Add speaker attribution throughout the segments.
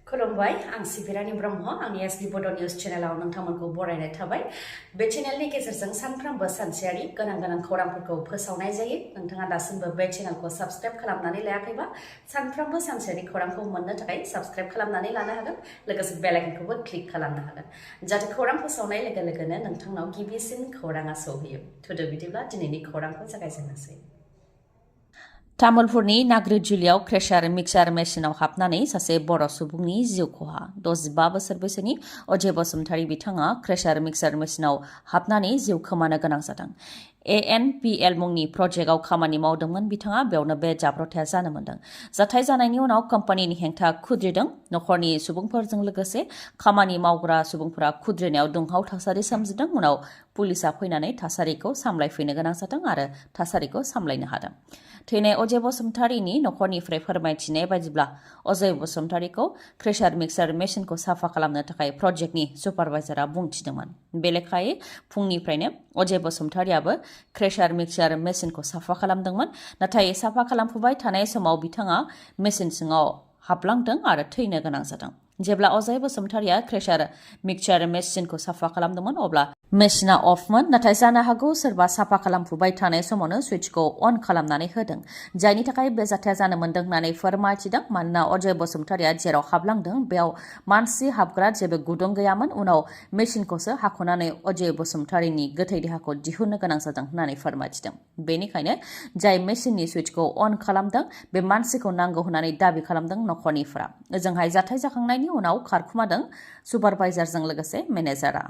Speaker 1: खुलुमबाय आं सिबि रानि ब्रह्म आंनि एसबि बड' निउज चेनेलाव नोंथांमोनखौ बरायनाय थाबाय बे चेनेलनि गेजेरजों सानफ्रोमबो सानसेयारि गोनां खौरांफोरखौ फोसावनाय जायो नोंथाङा दासिमबो बे चेनेलखौ साबस्क्राइब खालामनानै लायाखैबा सानफ्रोमबो सानसेयारि खौरांखौ मोननो थाखाय साबस्क्राइब खालामनानै लानो हागोन लोगोसे बेल आइकनखौबो क्लिक खालामनो हागोन जाहाथे खौरां फोसावनाय लोगो लोगोनो नोंथांनाव गिबिसिन खौराङा सौहैयो थुदो बिदिब्ला दिनैनि खौरांखौ जागायजेननोसै तामुलपुरनि नाग्रिजुलियाव क्रेशार मिक्सार मेसिनाव हाबनानै सासे बर' सुबुंनि जिउ खहा 65 बोसोर बैसोनि अजय बसुमतारी बिथाङा क्रेशार मिक्सार मेसिनाव हाबनानै जिउ खोमानो गोनां जादों ANPL मुंनि प्रजेक्टआव खामानि मावदोंमोन बिथाङा बेयावनो बे जाब्रबथाया जानो मोन्दों जाथाय जानायनि उनाव कम्पानिनि हेंथा खुद्रिदों नखरनि सुबुंफोरजों लोगोसे खामानि मावग्रा सुबुंफोरा खुद्रिनायाव दुंहाव थासारि सोमजिदों उनाव पुलिसा फैनानै थासारिखौ सामलायफैनो गोनां जादों आरो थासारिखौ सामलायनो हादों थैनाय अजय बसुमतारीनि नखरनिफ्राय फोरमायथिनाय बायदिब्ला अजय बसुमतारीखौ क्रेशार मिक्सार मेसिनखौ साफा खालामनो थाखाय प्रजेक्टनि सुपारभाइजारआ बुंथिदोंमोन बे लेखायै फुंनिफ्रायनो अजय बसुमतारीयाबो क्रेशार मिक्सार मेसिनखौ साफा खालामदोंमोन नाथाय साफा खालामफुबाय थानाय समाव बिथाङा मेसिन सिङाव हाबलांदों आरो थैनो गोनां जादों जेब्ला अजय बसुमतारीया क्रेशार मिक्सार मेसिनखौ साफा खालामदोंमोन अब्ला मेसिना अफमोन नाथाय जानो हागौ सोरबा साफा खालामफुबाय थानाय समावनो सुइचखौ अन खालामनानै होदों जायनि थाखाय बे जाथाया जानो मोन्दों होननानै फोरमायथिदों मानोना अजय बसुमतारीया जेराव हाबलांदों बेयाव मानसि हाबग्रा जेबो गुदुं गैयामोन उनाव मेसिनखौसो हाख'नानै अजय बसुमतारीनि गोथै देहाखौ दिहुननो गोनां जादों होननानै फोरमायथिदों बेनिखायनो जाय मेसिननि सुइचखौ अन खालामदों बे मानसिखौ नांगौ होननानै दाबि खालामदों नखरनिफोरा ओजोंहाय जाथाय जाखांनायनि उनाव खारखुमादों सुपारभाइजारजों लोगोसे मेनेजारआ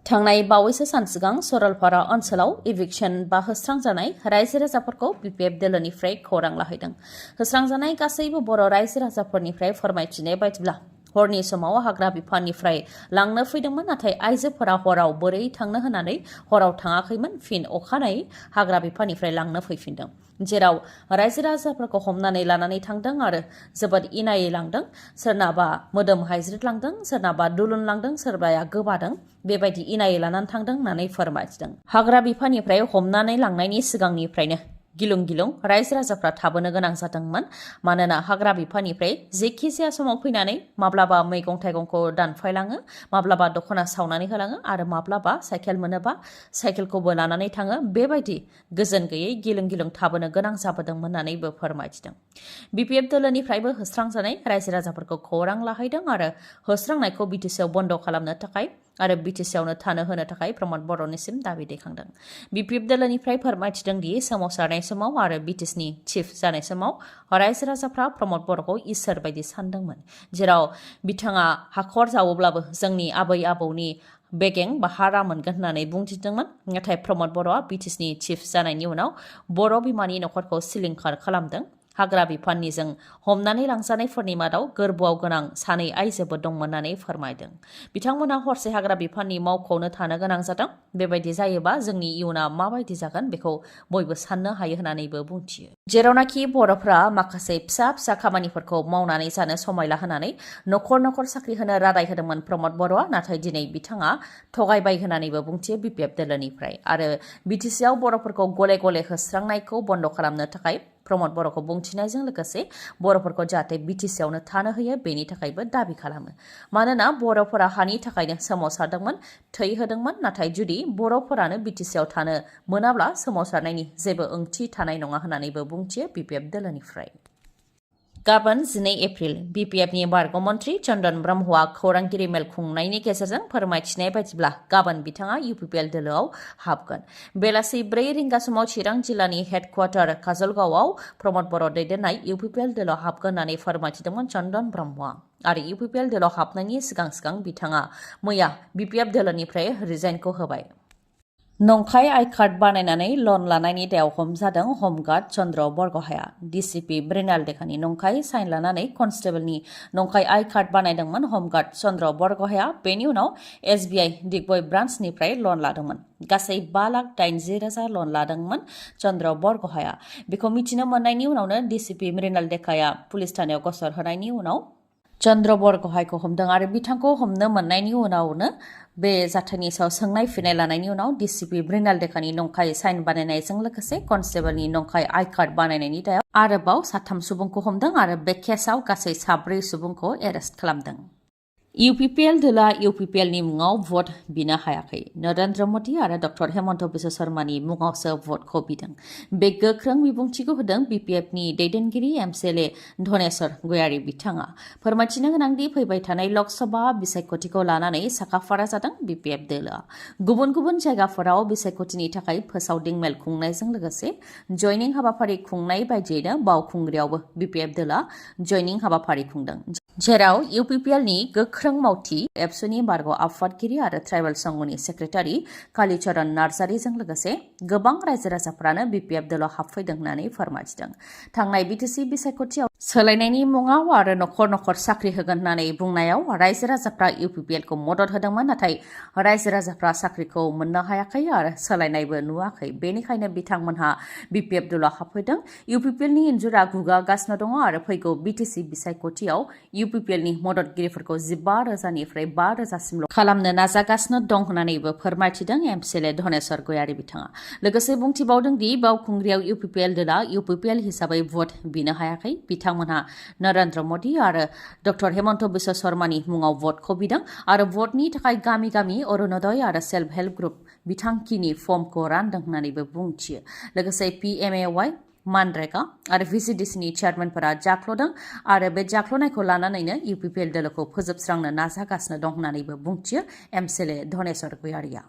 Speaker 1: थांनाय बावैसो सान सिगां सरलपारा ओनसोलाव इभिक्सन बा होस्रांजानाय रायजो राजाफोरखौ BPF दोलोनिफ्राय खौरां लाहैदों होस्रांजानाय गासैबो बर' रायजो राजाफोरनिफ्राय फोरमायथिनाय बायदिब्ला हरनि समाव हाग्रा बिफाननिफ्राय लांनो फैदोंमोन नाथाय आइजोफोरा हराव बोरै थांनो होननानै हराव थाङाखैमोन फिन अखानायै हाग्रा बिफाननिफ्राय लांनो फैफिनदों जेराव रायजो राजाफोरखौ हमनानै लानानै थांदों आरो जोबोद इनायै लांदों सोरनाबा मोदोम हायज्रिदलांदों सोरनाबा दुलुनलांदों सोरबाया गोबादों बेबायदि इनायै लानानै थांदों होननानै फोरमायथिदों हाग्रा बिफाननिफ्राय हमनानै लांनायनि सिगांनिफ्रायनो गिलुं गिलुं रायजो राजाफ्रा थाबोनो गोनां जादोंमोन मानोना हाग्रा बिफाननिफ्राय जेखि जाया समाव फैनानै माब्लाबा मैगं थाइगंखौ दानफायलाङो माब्लाबा दख'ना सावनानै होलाङो आरो माब्लाबा साइकेल मोनोबा साइकेलखौबो लानानै थाङो बेबायदि गोजोन गैयै गिलुं गिलुं थाबोनो गोनां जाबोदोंमोन होननानैबो फोरमायथिदों BPF दोलोनिफ्रायबो होस्रांजानाय रायजो राजाफोरखौ खौरां लाहैदों आरो होस्रांनायखौ बिटिसिआव बन्द खालामनो थाखाय आरो बिटिसिआवनो थानो होनो थाखाय प्रमद बर'निसिम दाबि दैखांदों BPF दोलोनिफ्राय फोरमायथिदों दि सोमावसारनाय समाव आरो बिटिसिनि चिफ जानाय समाव रायजो राजाफ्रा प्रमद बर'खौ इसोर बायदि सानदोंमोन जेराव बिथाङा हाखर जावोब्लाबो जोंनि आबै आबौनि बेगें बा हारा मोनगोन होननानै बुंथिदोंमोन नाथाय प्रमद बर'आ बिटिसिनि चिफ जानायनि उनाव बर' बिमानि नखरखौ सिलिंखार खालामदों हाग्रा बिफाननिजों हमनानै लांजानायफोरनि मादाव गोरबोआव गोनां सानै आइजोबो दंमोन होननानै फोरमायदों बिथांमोना हरसे हाग्रा बिफाननि मावख'आवनो थानो गोनां जादों बेबायदि जायोबा जोंनि इयुना माबायदि जागोन बेखौ बयबो साननो हायो होननानैबो बुंथियो जेरावनाखि बर'फ्रा माखासे फिसा फिसा खामानिफोरखौ मावनानै जानो समायला होनानै नखर साख्रि होनो रादाय होदोंमोन प्रमद बर'आ नाथाय दिनै बिथाङा थगायबाय होननानैबो बुंथियो BPF दोलोनिफ्राय आरो बिटिसिआव बर'फोरखौ गले गले होस्रांनायखौ बन्द खालामनो थाखाय प्रमद बर'खौ बुंथिनायजों लोगोसे बर'फोरखौ जाहाथे बिटिसिआवनो थानो होयो बेनि थाखायबो दाबि खालामो मानोना बर'फोरा हानि थाखायनो सोमावसारदोंमोन थै होदोंमोन नाथाय जुदि बर'फोरानो बिटिसिआव थानो मोनाब्ला सोमावसारनायनि जेबो ओंथि थानाय नङा होननानैबो बुंथियो BPF दोलोनिफ्राय गाबोन 12 एप्रिल BPFनि बारग' मन्त्रि चन्दन ब्रह्मआ खौरांगिरि मेल खुंनायनि गेजेरजों फोरमायथिनाय बायदिब्ला गाबोन बिथाङा UPPL दोलोआव हाबगोन बेलासि 4 रिंगा समाव चिरां जिल्लानि हेडक्वार्टार काजलगावआव प्रमद बर' दैदेननाय UPPL दोलोआव हाबगोन होननानै फोरमायथिदोंमोन चन्दन ब्रह्मआ आरो UPPL दोलोआव हाबनायनि सिगां बिथाङा मैया BPF दोलोनिफ्राय रिजाइनखौ होबाय नंखाय आइ कार्ड बानायनानै लन लानायनि दायाव हमजादों हमगार्ड चन्द्र बरग'हाया DCP मृणाल देखानि नंखाय साइन लानानै कनस्टेबलनि नंखाय आइ कार्ड बानायदोंमोन हमगार्ड चन्द्र बरग'हाया बेनि उनाव SBI दिगबय ब्रान्चनिफ्राय लन लादोंमोन गासै 5,80,000 लन लादोंमोन चन्द्र बरग'हाया बेखौ मिथिनो मोननायनि उनावनो DCP मृणाल देखाया पुलिस थानायाव गसर होनायनि उनाव चन्द्रबरगहायखौ हमदों आरो बिथांखौ हमनो मोननायनि उनावनो बे जाथायनि सायाव सोंनाय फिननाय लानायनि उनाव डिसिपि ब्रिनाल देखानि नंखाय साइन बानायनायजों लोगोसे कनस्टेबलनि नंखाय आइ कार्ड बानायनायनि दायाव आरोबाव 3 सुबुंखौ हमदों आरो बे केसआव गासै 4 सुबुंखौ एरेस्ट खालामदों। UPPL दोला UPPL नि मुङाव भट बिनो हायाखै। नरेन्द्र मदि आरो डक्टर हेमन्त बिश्व शर्मानि मुङावसो भटखौ बिदों। बे गोख्रों बिबुंथिखौ होदों BPF नि दैदेनगिरि MCLA धनेश्वर गयारी बिथाङा। फोरमायथिनो गोनांदि फैबाय थानाय लकसभा बिसायख'थिखौ लानानै साखाफारा जादों BPF दोलोआ। गुबुन गुबुन जायगाफोराव बिसायख'थिनि थाखाय फोसावदिं मेल खुंनायजों लोगोसे जयनिं हाबाफारि खुंनाय बायदियैनो बावखुंग्रियावबो BPF दोलोआ जयनिं हाबाफारि खुंदों। जेराव UPPL नि गोख्रों मावथि एबसुनि बारग' आफादगिरि आरो ट्राइबेल संघनि सेक्रेटारि कालीचरण नार्जारीजों लोगोसे गोबां रायजो राजाफोरानो BPF दोलोआव हाबफैदों होननानै फोरमायथिदों। थांनाय BTC बिसायख'थियाव सोलायनायनि मुङाव आरो नखर नखर साख्रि होगोन होननानै बुंनायाव रायजो राजाफ्रा UPPL खौ मदद होदोंमोन, नाथाय रायजो राजाफ्रा साख्रिखौ मोननो हायाखै आरो सोलायनायबो नुवाखै। बेनिखायनो बिथांमोनहा BPF दोलोआव हाबफैदों। UPPL नि इन्जुरा गुगागासिनो दङ आरो फैगौ BTC बिसायख'थियाव UPPL नि मददगिरिफोरखौ 15,000निफ्राय 5,000सिमल' खालामनो नाजागासिनो दं होननानैबो फोरमायथिदों MCLA धनेश्वर गयारी बिथाङा। लोगोसे बुंथिबावदों दि बावखुंग्रियाव UPPL दोला UPPL हिसाबै भट बिनो हायाखै। बिथांमोनहा नरेन्द्र मदि आरो डक्टर हेमन्त बिश्व शर्मानि मुङाव भटखौ बिदों आरो भटनि थाखाय गामि गामि अरुणोदय आरो सेल्फ हेल्प ग्रुप बिथांखिनि फर्मखौ रानदों होननानैबो बुंथियो। लोगोसे PMAY मानरेगा आरो VCDCनि चेयारमेनफोरा जाख्ल'दों आरो बे जाख्ल'नायखौ लानानैनो UPPL दोलोखौ फोजोबस्रांनो नाजागासिनो दं होननानैबो बुंथियो MCLA धनेश्वर गयारीआ।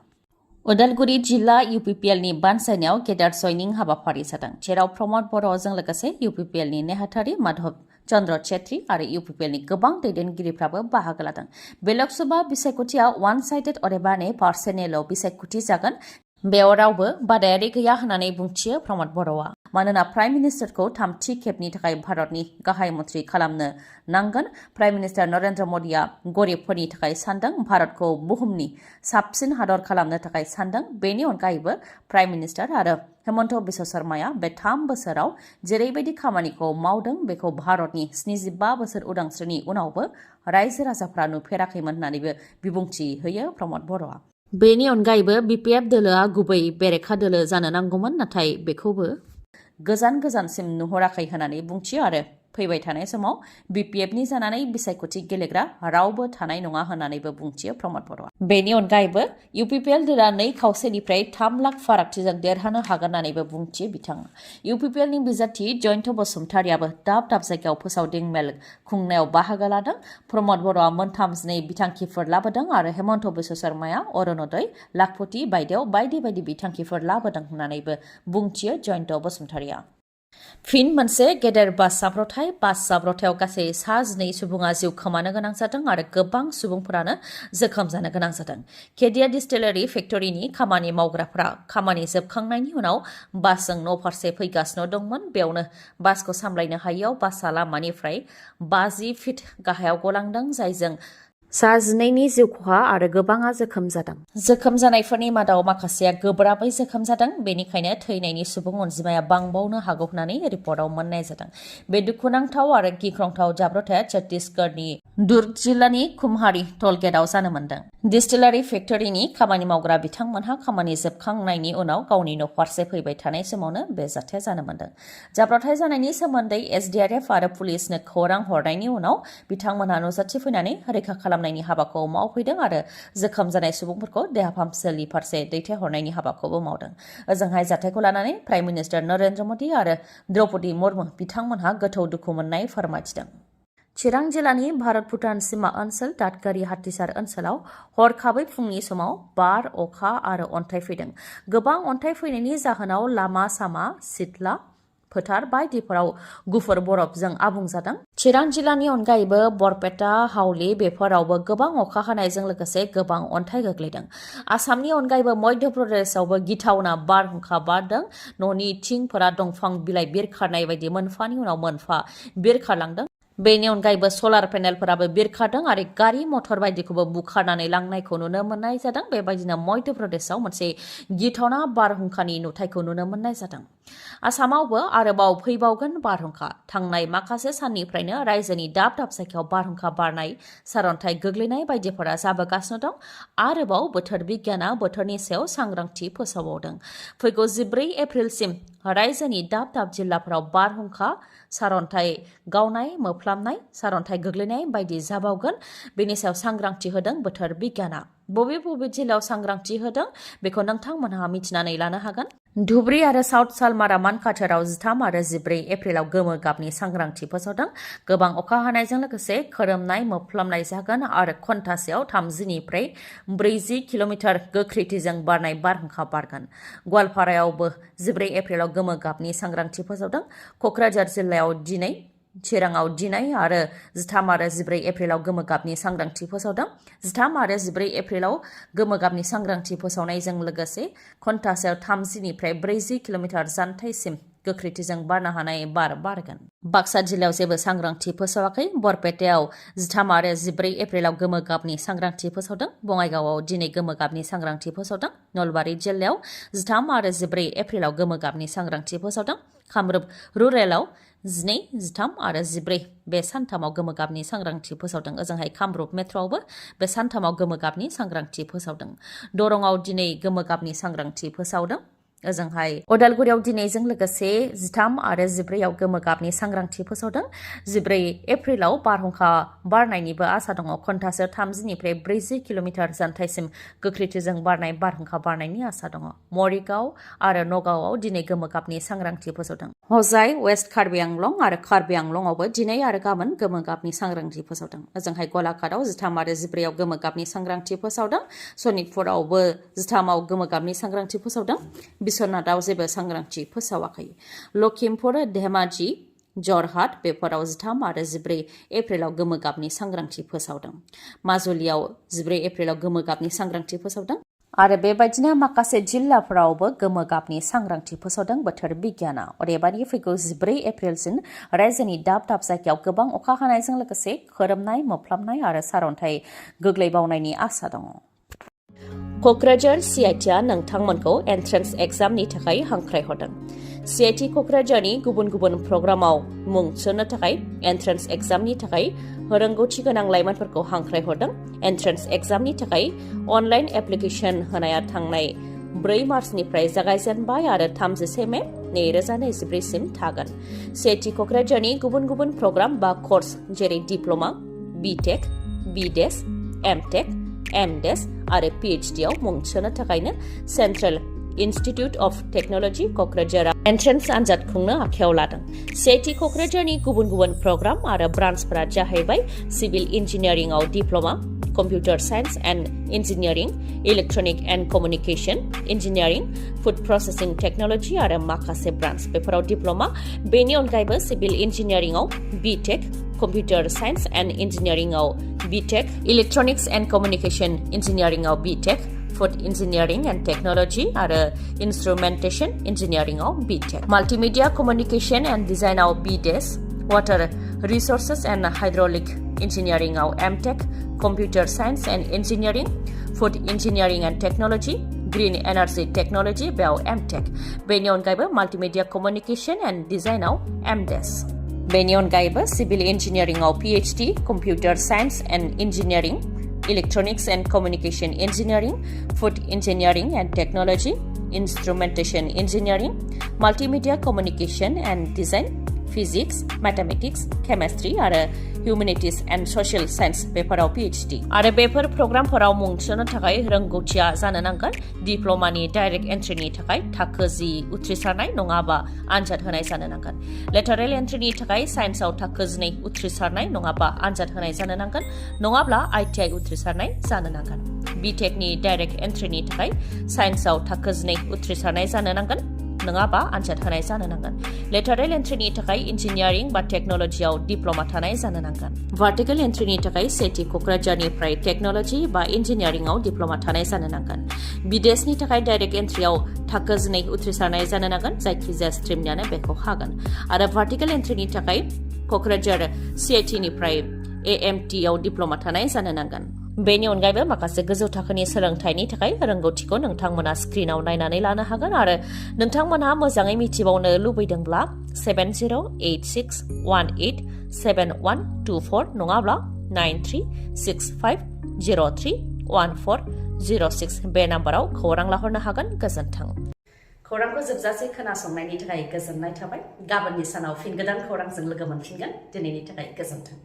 Speaker 1: उदालगुरि जिल्ला UPPL नि बानसायनायाव गेदेर जयनिं हाबाफारि जादों, जेराव प्रमद बर'जों लोगोसे UPPL नि नेहाथारि माधव चन्द्र छेत्री आरो UPPL नि गोबां दैदेनगिरिफ्राबो बाहागो लादों। बे लोकसभा बिसायख'थियाव वान साइडेड अदेबानि पार्सनेल बिसायख'थि जागोन। बेयाव रावबो बादायारि गैया होननानै बुंथियो प्रमद बर'आ। मानोना प्राइम मिनिस्टारखौ 3थि खेबनि थाखाय भारतनि गाहाय मन्थ्रि खालामनो नांगोन। प्राइम मिनिस्टार नरेन्द्र मदिया गरिबफोरनि थाखाय सानदों, भारतखौ बुहुमनि साबसिन हादर खालामनो थाखाय सानदों। बेनि अनगायैबो प्राइम मिनिस्टार आरो हेमन्त बिश्व शर्माया बे 3 बोसोराव जेरैबायदि खामानिखौ मावदों बेखौ भारतनि 75 बोसोर उदांस्रिनि उनावबो रायजो राजाफ्रा नुफेराखैमोन होननानैबो बिबुंथि होयो प्रमद बर'आ। बेनि अनगायैबो BPF दोलोआ गुबै बेरेखा दोलो जानो नांगौमोन, नाथाय बेखौबो गोजान गोजानसिम नुहराखै होननानै बुंथियो आरो फैबाय थानाय समाव BPF नि जानानै बिसायख'थि गेलेग्रा रावबो थानाय नङा होननानैबो बुंथियो प्रमद बर'आ। बेनि अनगायैबो UPPL दोला 2 खावसेनिफ्राय 3 लाख फारागथिजों देरहानो हागोन होननानैबो बुंथियो बिथाङा। UPPL नि बिजाथि जयन्त बसुमतारियाबो दाब दाब जायगायाव फोसावदिं मेल खुंनायाव बाहागो लादों। प्रमद बर'आ मोनथाम बिथांखिफोर लाबोदों आरो हेमन्त बिश्व शर्माया अरुणोदय लाखपति बायदियाव बायदि बायदि बिथांखिफोर लाबोदों होननानैबो बुंथियो जयन्त बसुमतारिया। फिन मोनसे गेदेर बास जाब्रथायाव गासै 12 सुबुङा जिउ खोमानो गोनां जादों आरो गोबां सुबुंफोरानो जोखोम जानो गोनां जादों। केडिया डिस्टिलारि फेक्टरिनि खामानि मावग्राफोरा खामानि जोबखांनायनि उनाव बासजों न'फारसे फैगासिनो दंमोन। बेयावनो बासखौ सामलायनो हायैयाव बासआ लामानिफ्राय 50 फिट गाहायाव गलांदों, जायजों 12 जिउ खहा आरो गोबाङा जोखोम जादों। जोखोम जानायफोरनि मादाव माखासेया गोब्राबै जोखोम जादों, बेनिखायनो थैनायनि सुबुं अनजिमाया बांबावनो हागौ होननानै रिपर्टआव मोननाय जादों। बे दुखुनांथाव आरो गिख्रंथाव जाब्रथाया छत्तीसगढ़नि दुर्ग जिल्लानि खुमहारी टलगेटआव जानो मोन्दों। डिस्टिलारि फेक्टरिनि खामानि मावग्रा बिथांमोनहा खामानि जोबखांनायनि उनाव गावनि न'फारसे फैबाय थानाय समावनो बे जाथाया जानो मोन्दों। जाब्रथाय जानायनि सोमोन्दै SDRF आरो पुलिसनो खौरां हरनायनि उनाव बिथांमोनहा नुजाथिफैनानै रैखा खालामनायनि हाबाखौ मावफैदों आरो जोखोम जानाय सुबुंफोरखौ देहा फाहामसालि फारसे दैथायहरनायनि हाबाखौबो मावदों। ओजोंहाय जाथायखौ लानानै प्राइम मिनिस्टार नरेन्द्र मदि आरो द्रौपदी मुर्मु बिथांमोनहा गोथौ दुखु मोननाय फोरमायथिदों। चिरां जिल्लानि भारत भुटान सिमा ओनसोल दादगारि हाथिसार ओनसोलाव हरखाबै फुंनि समाव बार, अखा आरो अन्थाइ फैदों। गोबां अन्थाइ फैनायनि जाहोनाव लामा सामा, सिथला, फोथार बायदिफोराव गुफुर बरफजों आबुं जादों। चिरां जिल्लानि अनगायैबो बरपेटा, हावली बेफोरावबो गोबां अखा हानायजों लोगोसे गोबां अन्थाइ गोग्लैदों। आसामनि अनगायैबो मध्य प्रदेशआवबो गिथावना बारहुंखा बारदों। न'नि थिंफोरा दंफां बिलाइ बिरखारनाय बायदि मोनफानि उनाव मोनफा बिरखारलांदों। बेनि अनगायैबो सलार पेनेलफोराबो बिरखारदों आरो गारि मटर बायदिखौबो बुखारनानै लांनायखौ नुनो मोननाय जादों। बेबायदिनो मध्य प्रदेशआव मोनसे गिथावना बारहुंखानि नुथायखौ नुनो मोननाय जादों। आसामावबो आरोबाव फैबावगोन बारहुंखा थांनाय माखासे साननिफ्रायनो रायजोनि दाब दाब जायगायाव बारहुंखा बारनाय सारअन्थाइ गोग्लैनाय बायदिफोरा जाबोगासिनो दं आरोबाव बोथोर बिगियाना बोथोरनि सायाव सांग्रांथि फोसावबावदों फैगौ 14 एप्रिलसिम रायजोनि दाब दाब जिल्लाफोराव बारहुंखा सारअन्थाइ गावनाय मोफ्लामनाय सारअन्थाइ गोग्लैनाय बायदि जाबावगोन बेनि सायाव सांग्रांथि होदों बोथोर बिगियाना बबे बबे जिल्लायाव सांग्रांथि होदों बेखौ नोंथांमोनहा मिथिनानै लानो हागोन धुबरी आरो साउथ सालमारा मानखाथाराव 13 आरो 14 एप्रिलाव गोमो गाबनि सांग्रांथि फोसावदों गोबां अखा हानायजों लोगोसे खोरोमनाय मोफ्लामनाय जागोन आरो घन्टासेयाव 30 निफ्राय 40 किल'मिटार गोख्रैथिजों बारनाय बारहुंखा बारगोन गवालपारायावबो 14 एप्रिलाव गोमो गाबनि सांग्रांथि फोसावदों क'क्राझार जिल्लायाव दिनै चिराङाव दिनै आरो 13 आरो 14 एप्रिलाव गोमो गाबनि सांग्रांथि फोसावदों 13 आरो 14 एप्रिलाव गोमो गाबनि सांग्रांथि फोसावनायजों लोगोसे घन्टासेयाव 30 निफ्राय 40 किल'मिटार जानथाइसिम गोख्रैथिजों बारनो हानाय बार बारगोन बाक्सा जिल्लायाव जेबो सांग्रांथि फोसावाखै बरपेटायाव 13 आरो 14 एप्रिलाव गोमो गाबनि सांग्रांथि फोसावदों बङाइगावआव दिनै गोमो गाबनि सांग्रांथि फोसावदों नलबारि जिल्लायाव 13 आरो 14 एप्रिलाव गोमो गाबनि सांग्रांथि फोसावदों कामरुप रुरेलाव 12, 13 आरो 14 बे सानथामाव गोमो गाबनि सांग्रांथि फोसावदों ओजोंहाय कामरुप मेट्र'आवबो बे सानथामाव गोमो गाबनि सांग्रांथि फोसावदों दरंआव दिनै गोमो गाबनि सांग्रांथि फोसावदों ओजोंहाय अदालगुरियाव दिनैजों लोगोसे 13 आरो 14 आव गोमो गाबनि सांग्रांथि फोसावदों 14 एप्रिलाव बारहुंखा बारनायनिबो आसा दङ घन्टासेयाव 30 निफ्राय 40 किल'मिटार जानथाइसिम गोख्रैथिजों बारनाय बारहुंखा बारनायनि आसा दङ मरिगाव आरो नगावआव दिनै गोमो गाबनि सांग्रांथि फोसावदों हजाय वेस्ट कार्बि आंलं आरो कार्बि आंलंआवबो दिनै आरो गाबोन गोमो गाबनि सांग्रांथि फोसावदों ओजोंहाय गलाघाटआव 13 आरो 14 आव गोमो गाबनि सांग्रांथि फोसावदों सनितपुरावबो 13 आव गोमो गाबनि सांग्रांथि फोसावदों बिश्वनाथआव जेबो सांग्रांथि फोसावाखै लखिमपुर धेमाजि जरहाट बेफोराव 13 आरो 14 एप्रिलाव गोमो गाबनि सांग्रांथि फोसावदों माजुलियाव 14 एप्रिलाव गोमो गाबनि सांग्रांथि फोसावदों आरो बेबायदिनो माखासे जिल्लाफोरावबो गोमो गाबनि सांग्रांथि फोसावदों बोथोर बिगियाना अदेबानि फैगौ 14 एप्रिलसिम रायजोनि दाब दाब जायगायाव गोबां अखा हानायजों लोगोसे खोरोमनाय मोफ्लामनाय आरो सारअन्थाइ गोग्लैबावनायनि आसा दङ क'क्राझार CITआ नोंथांमोनखौ एन्ट्रेन्स एग्जामनि थाखाय हांख्रायहरदों CIT क'क्राझारनि गुबुन गुबुन प्रग्रामाव मुं थिसन्नो थाखाय एन्ट्रेन्स एग्जामनि थाखाय रोंगौथि गोनां लाइमोनफोरखौ हांख्रायहरदों एन्ट्रेन्स एग्जामनि थाखाय अनलाइन एप्लिकेसन होनाया थांनाय 4 मार्चनिफ्राय जागायजेनबाय आरो 31 मे 2024 सिम थागोन CIT क'क्राझारनि गुबुन गुबुन प्रग्राम बा कर्स जेरै diploma BTech BDes MTech MDes आरो PhD आव मुं थिसन्नो थाखायनो सेन्ट्रेल इन्स्टिट्युट अफ टेक्न'लजि क'क्राझारआ एन्ट्रेन्स आनजाद खुंनो आखायाव लादों CIT क'क्राझारनि गुबुन गुबुन प्रग्राम आरो ब्रान्चफोरा जाहैबाय सिभिल इन्जिनियारिंआव diploma computer science and engineering electronic and communication engineering food processing technology आरो माखासे ब्रान्च बेफोराव डिप्ल'मा बेनि अनगायैबो सिभिल इन्जिनियारिंआव BTech कम्पिउटार साइन्स एन्ड इन्जिनियारिंआव BTech इलेक्ट्रनिक्स एन्ड कमिउनिकेशन इन्जिनियारिंआव BTech food engineering and technology आरो इन्स्ट्रुमेन्टेशन इन्जिनियारिंआव BTech माल्टिमिडिया कमिउनिकेशन एन्ड डिजाइनआव BDes water resources and hydraulic इन्जिनियारिंआव MTech computer science and engineering food engineering and technology green energy technology बेयाव MTech बेनि अनगायैबो multimedia communication and डिजाइनआव MDes बेनि अनगायैबो सिभिल इन्जिनियारिंआव PhD computer science and engineering electronics and communication engineering food engineering and technology instrumentation engineering multimedia communication and design physics mathematics chemistry आरो humanities and social science बेफोराव PhD आरो बेफोर प्रग्रामफोराव मुं थिसन्नो थाखाय रोंगौथिया जानो नांगोन डिप्ल'मानि डाइरेक्ट एन्ट्रिनि थाखाय थाखो 10 उथ्रिसारनाय नङाबा आनजाद होनाय जानो नांगोन लेटारेल एन्ट्रिनि थाखाय साइन्सआव थाखो 12 उथ्रिसारनाय नङाबा आनजाद होनाय जानो नांगोन नङाब्ला ITI उथ्रिसारनाय जानो नांगोन BTechनि डाइरेक्ट एन्ट्रिनि थाखाय साइन्सआव थाखो 12 उथ्रिसारनाय जानो नांगोन नङाबा आनजाद होनाय जानो नांगोन लेटारेल एन्ट्रिनि थाखाय इन्जिनियारिं बा टेक्न'लजियाव डिप्ल'मा थानाय जानो नांगोन भार्टिकेल एन्ट्रिनि थाखाय CIT क'क्राझारनिफ्राय टेक्न'लजि बा इन्जिनियारिंआव डिप्ल'मा थानाय जानो नांगोन बिदेशनि थाखाय डाइरेक्ट एन्ट्रियाव थाखो 12 उथ्रिसारनाय जानो नांगोन जायखिजाया स्ट्रिमनियानो बेखौ हागोन आरो भार्टिकेल एन्ट्रिनि थाखाय क'क्राझार CIT निफ्राय AMT आव डिप्ल'मा थानाय जानो नांगोन बेनि अनगायैबो माखासे गोजौ थाखोनि सोलोंथाइनि थाखाय रोंगौथिखौ नोंथांमोना स्क्रिनाव नायनानै लानो हागोन आरो नोंथांमोनहा मोजाङै मिथिबावनो लुबैदोंब्ला 7086187124 नङाब्ला 9365031406 बे नाम्बाराव खौरां लाहरनो हागोन। गोजोन्थों। खौरांखौ जोबजासे खोनासंनायनि थाखाय गोजोननाय थाबाय। गाबोननि सानाव फिन गोदान खौरांजों लोगो मोनफिनगोन। दिनैनि थाखाय गोजोन्थों।